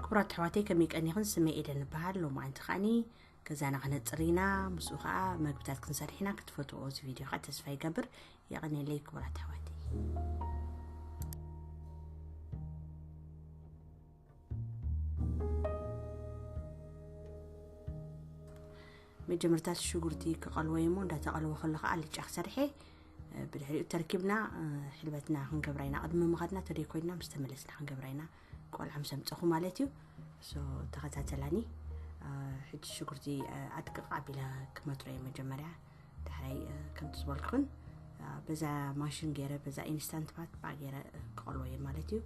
ክቡራት ኣሕዋተይ፣ ከመይ ቀኒኽን? ስመይ ኤደን እበሃል። ሎማዓንቲ ከዓኒ ገዛና ክነጽር ኢና፣ ምስኡ ከኣ መግብታት ክንሰርሕ ኢና። ክትፈትዎ እዚ ቪድዮ ከኣ ተስፋ ይገብር። የቐንየለይ ክቡራት ኣሕዋተይ። መጀመርታ ሽጉርቲ ክቐልዎ እየ እሞ፣ እንዳተቐልዎ ከሎ ከዓ ኣልጫ ክሰርሐ። ብድሕሪኡ ተርኪብና ሕልበትና ክንገብራ ኢና። ቅድሚ ምኻድና ተደይ ኮይንና ምስ ተመለስና ክንገብራ ኢና። ቆልዓ ምስ ኣምፀኹ ማለት እዩ። ሶ ተኸታተላኒ። ሕጂ ሽጉርቲ ኣድቅቕ ኣቢለ ክመትሮ እየ መጀመርያ። ዳሕራይ ከምቲ ዝበልኩን በዛ ማሽን ገይረ፣ በዛ ኢንስታንት ባት ባ ገይረ ክቐልዎ እየ ማለት እዩ።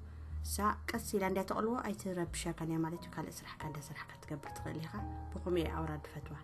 እሳ ቀስ ኢላ እንዲያ ተቐልዎ ኣይትረብሸካን እያ ማለት እዩ። ካልእ ስራሕካ እንዳሰራሕካ ትገብር ትኽእል ኢኻ። ብኸምኡ እየ ኣውራድ ፈትዋ።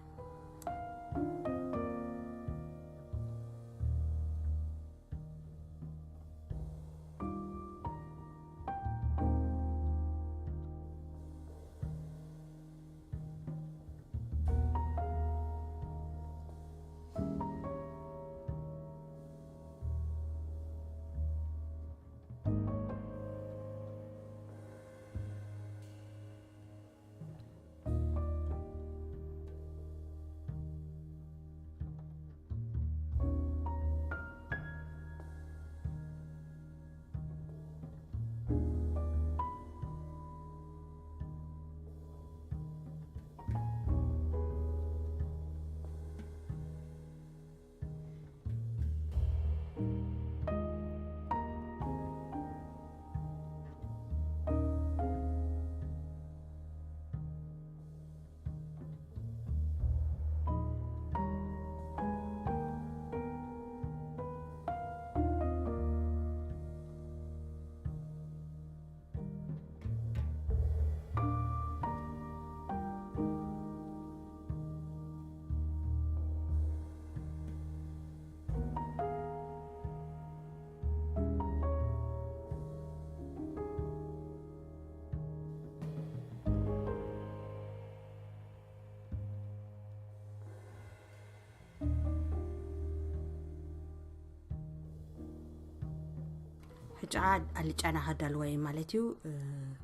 ሕጫ ኣልጫና ከዳልዎ እየ ማለት እዩ።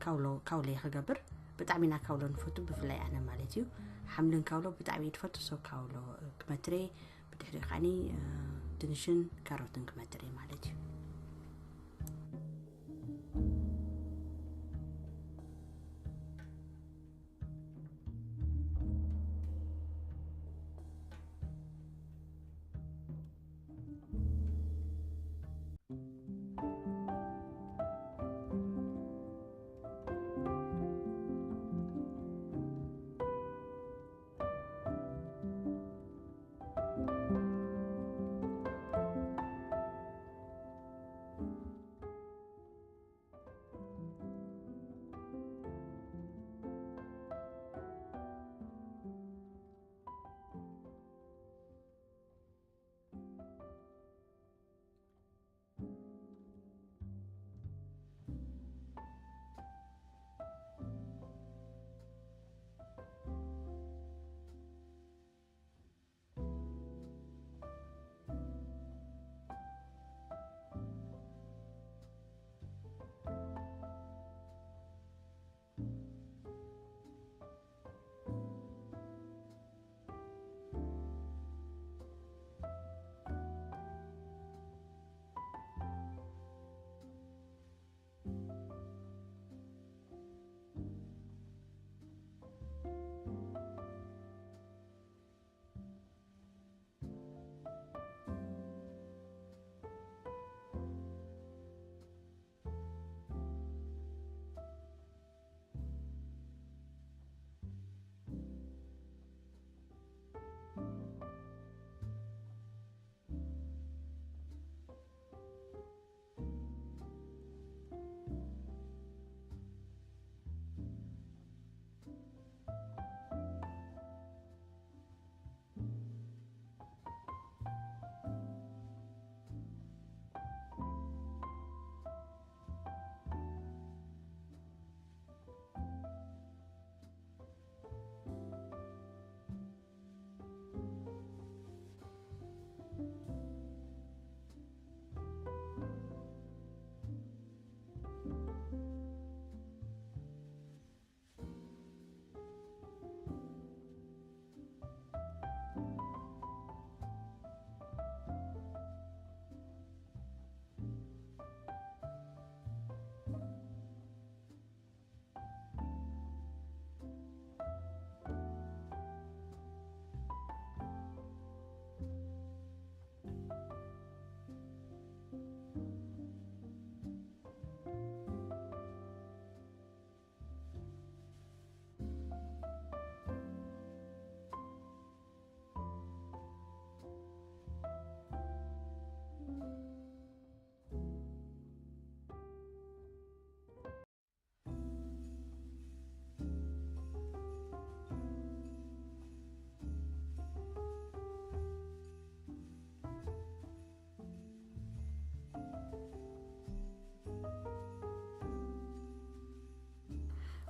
ካውሎ ካውሎ እየ ክገብር። ብጣዕሚ ኢና ካውሎ ንፈቱ፣ ብፍላይ ኣነ ማለት እዩ። ሓምልን ካውሎ ብጣዕሚ እየ ዝፈቱ። ሶ ካውሎ ክመትሬ፣ ብድሕሪ ከዓኒ ድንሽን ካሮትን ክመትሬ ማለት እዩ።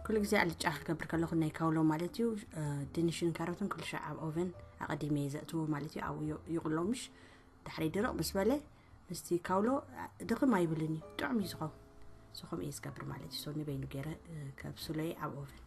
ኩሉ ግዜ ኣልጫ ክገብር ከለኹ ናይ ካውሎ ማለት እዩ፣ ድንሽን ካሮትን ኩሉ ሻዕ ኣብ ኦቨን ኣቐዲመ እየ ዘእትዎ ማለት እዩ። ኣብኡ ይቕሎ ምሽ ድሕሪ ድርቕ ምስ በለ ምስቲ ካውሎ ድኽም ኣይብልን እዩ፣ ጥዑም እዩ ዝኸውን። ሶ ከምኡ እየ ዝገብር ማለት እዩ። ሶ ንበይኑ ገይረ ከብስሎ እየ ኣብ ኦቨን።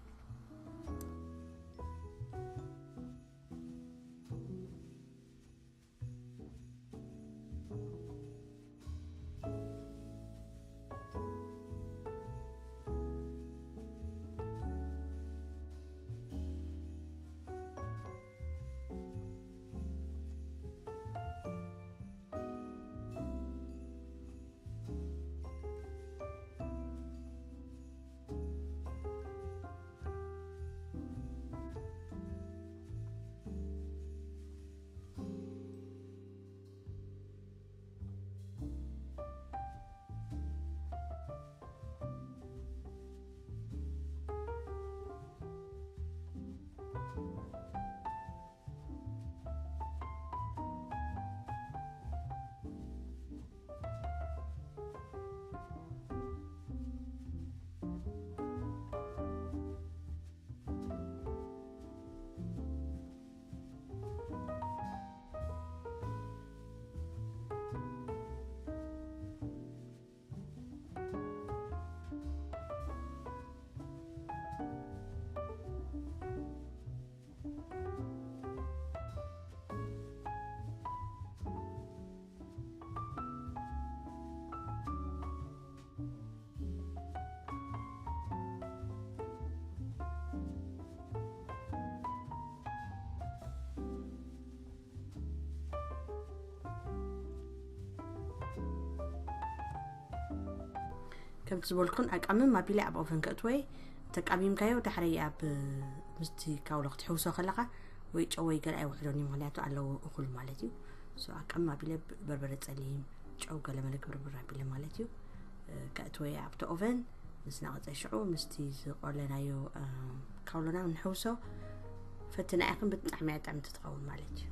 ከምቲ ዝበልኩን ኣቃምም ኣቢለ ኣብ ኦቨን ከእትወይ። ተቃሚምካዮ ዳሕረይ ኣብ ምስቲ ካውሎ ክትሕውሶ ከለኻ ወይ ጨው ወይ ገለ ኣይውሕዶን እዩ፣ ምክንያቱ ኣለዎ እኹል ማለት እዩ። ሶ ኣቃምም ኣቢለ በርበረ ጸሊም፣ ጨው፣ ገለመለ ግብርብር ኣቢለ ማለት እዩ። ከእትወይ ኣብቲ ኦቨን ምስ ነቐጸ ሽዑ ምስቲ ዝቆለናዮ ካውሎና ንሕውሶ። ፈትና ኢኽን ብጣዕሚ እያ ጥዕምቲ ትኸውን ማለት እዩ።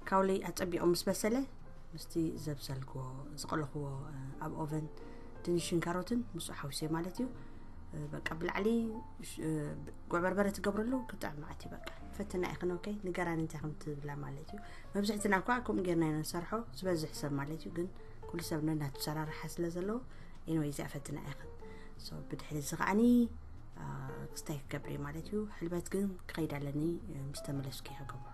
ካውለይ ኣጸቢቑ ምስ በሰለ፣ ምስቲ ዘብሰልክዎ፣ ዝቐለኽዎ፣ ኣብ ኦቨን ድንሽን ካሮትን ምስኡ ሓዊሰ ማለት እዩ። በቃ ብላዕሊ፣ ሽ-፣ ጉዕ በርበረ ትገብረሉ ክጥዕም ማለት እዩ። በቃ ፈትና ኢኽን፣ ኦኬ፣ ንገራኒ እንታይ ከም ትብላ ማለት እዩ። መብዝሕትና እኳ ከምኡ ጌርና ኢና ንሰርሖ፣ ዝበዝሕ ሰብ ማለት እዩ። ግን ኩሉ ሰብ ነናቱ ሰራርሓ ስለ ዘለዎ፣ ኤኒወይ፣ እዚኣ ፈትና ኢኽን። ሶ፣ ብድሕሪ እዚ ከዓኒ፣ አ፣ ክስታይ ክገብር እየ ማለት እዩ። ሕልበት ግን ክኸይድ ኣለኒ፣ ምስ ተመለስኩ እየ ክገብሮ።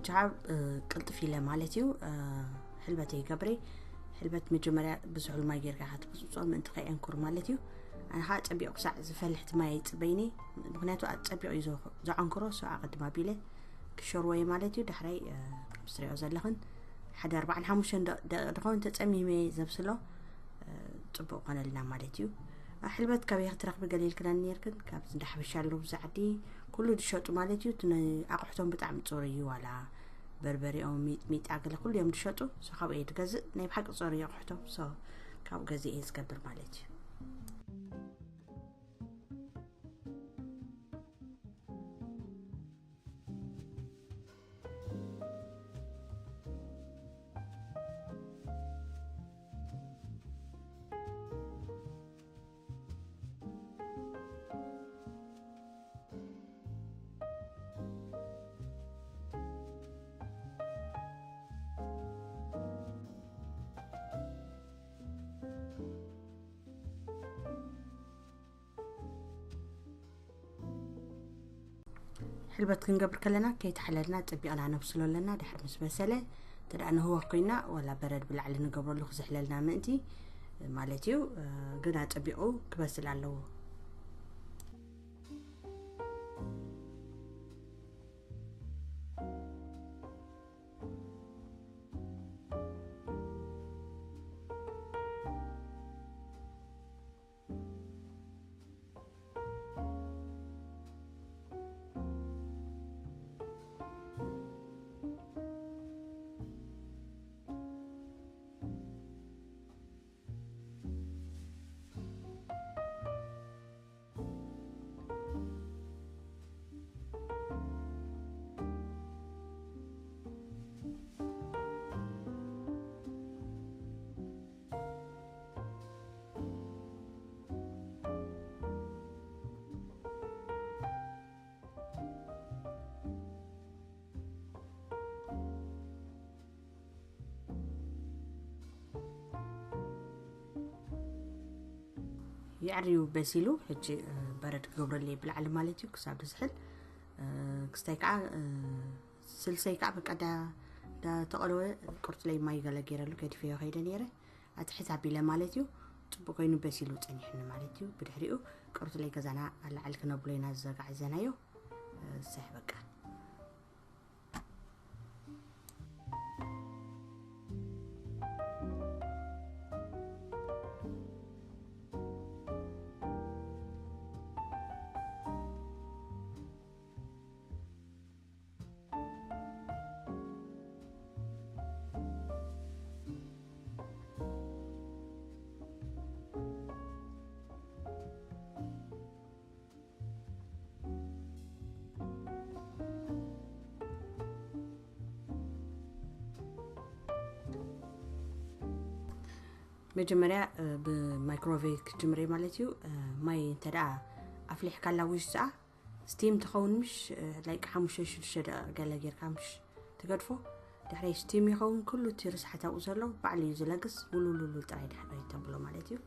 ቻብ ቅልጥፍ ኢለ ማለት እዩ። ሕልበት ይገብረ። ሕልበት መጀመርያ ብዙሕ ማይ ጌርካ ክትብፅፆ ምእንቲ ከይዕንኩር ማለት እዩ። ኣነ ከዓ ፀቢቑ ክሳዕ ዝፈልሕ እቲ ማይ ይፅበይኒ። ምክንያቱ ፀቢቑ እዩ ዘ- ዘዐንክሮ። ሰው ኣቐድማ ቢለ ክሸርወየ ማለት እዩ። ዳሕራይ ከም ትሪኦ ዘለኽን ሓደ ኣርባዓን ሓሙሽተን ደቂቕ ድኸውን ተፀሚመ ዘብስሎ። ፅቡቅ ኮነልና ማለት እዩ። ሕልበት ካበይ ክትረኽቢ ገለ ኢልክና ነርክን? ካብ እንዳ ሓበሻ ኣለዉ ብዛዕዲ ኩሉ ዝሸጡ ማለት እዩ። እቲ ናይ ኣቑሕቶም ብጣዕሚ ፅሩይ እዩ። ዋላ በርበሬኦም፣ ሚጥሚጣ፣ ገለ ኩሉ እዮም ዝሸጡ። ሶ ካብኡ እየ ዝገዝእ። ናይ ብሓቂ ፅሩይ ኣቑሕቶም። ሶ ካብኡ ገዚእ እየ ዝገብር ማለት እዩ። ሕልበት ክንገብር ከለና ከይተሓለልና ጥቢቕና ነብስሎ ኣለና። ድሕሪ ምስ በሰለ እንተ ደኣ ንህወኽ ኮይና ዋላ በረድ ብላዕሊ ንገብረሉ ክዝሕለልና ምእንቲ ማለት እዩ። እ፣ ግና ጥቢቑ ክበስል ኣለዎ። የዕርዩ በሲሉ። ሕጂ፣ እ፣ በረድ ክገብረለይ ብላዕሊ ማለት እዩ፣ ክሳብ ዝዝሕል። እ፣ ክስታይ ከዓ፣ እ፣ ስልሰይ ከዓ በቃ እንዳ-፣ እንዳተቐለወ ቁርጥለይ ማይ ገለ ገይረሉ ገዲፈዮ ከይደ ነይረ። ኣትሕት ኣቢለ ማለት እዩ። ጽቡቕ ኮይኑ በሲሉ ጸኒሕኒ ማለት እዩ። ብድሕሪኡ ቁርጥለይ ገዛና ኣላዕል ክነብሎ ኢና ዘጋዕዘናዮ። እ፣ ሰሕ በቃ። መጀመርያ፣ እ፣ ብማይክሮዌቭ ክትጅምሪ ማለት እዩ። እ፣ ማይ እንተ ደኣ ኣፍሊሕካላ ውሽጣ ስቲም ትኸውን ምሽ፣ እ፣ ላይክ ሓሙሽተ ሽዱሽተ ደቂቕ ገለ ጌርካ ምሽ ትገድፎ። ድሕረይ ስቲም ይኸውን፣ ኩሉ እቲ ርስሓት ኣብኡ ዘሎ ባዕሉ እዩ ዝለግስ። ውሉሉሉ ጥራይ ድሕረይ ተብሎ ማለት እዩ።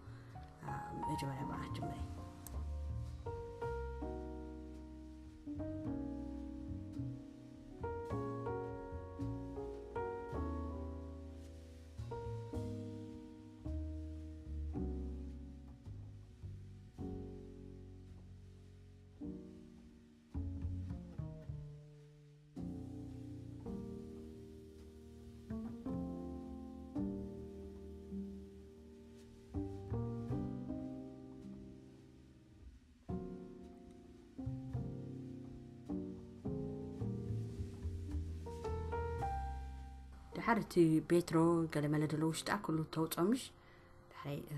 እ፣ መጀመርያ ብኣ ክትጅምሪ። ድሓር እቲ ቤትሮ ገለመለ ዘሎ ውሽጣ ኩሉ ተውፅኦ ምሽ? ድሕረይ፣ እ፣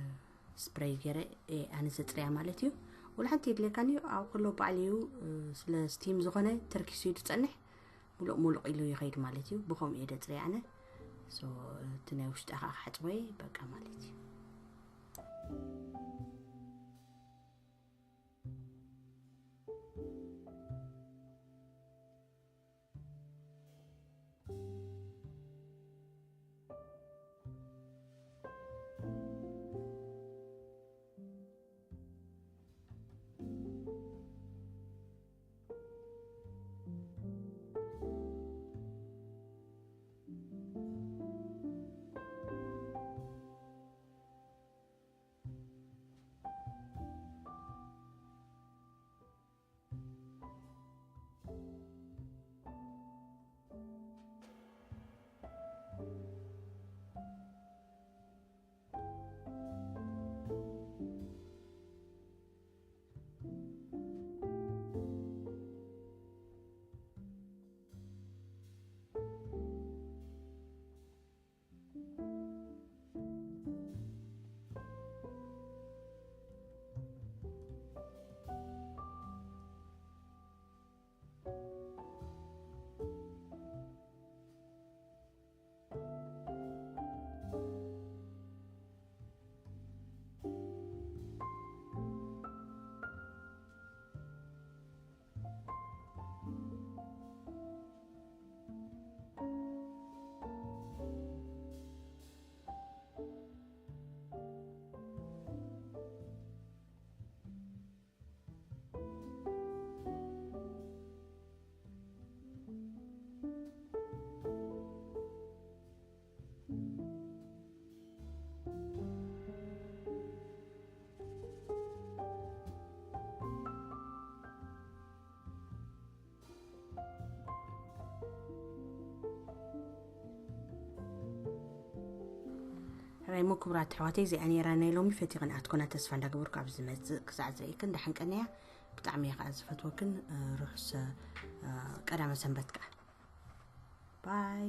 ስፕሬይ ገይረ፣ እ፣ ኣነ ዘፅርያ ማለት እዩ። ወላ ሓንቲ የድልየካን እዩ። ኣብ ከሎ ባዕሉ እዩ፣ እ፣ ስለ ስቲም ዝኾነ ተርኪሱ እዩ ዝፀንሕ። ሙሉቕ ሙሉቕ ኢሉ ይኸይድ ማለት እዩ። ብኸምኡ እየ ዘፅርያ ኣነ። ሶ፣ እቲ ናይ ውሽጣ ከዓ ክሓፅቦ እየ፣ በቃ ማለት እዩ። ራይሞ ክቡራት ኣሕዋተይ፣ እዚኣ ነይራ ናይ ሎሚ ፈቲኽን ኣትኮና ተስፋ እንዳገበርኩ ኣብ ዝመጽእ ክሳዕ ዝርእየክን ደሓን ቀንያ። ብጣዕሚ እየ ከዓ ዝፈትወክን። ርሑስ ቀዳመ ሰንበት ከዓ ባይ።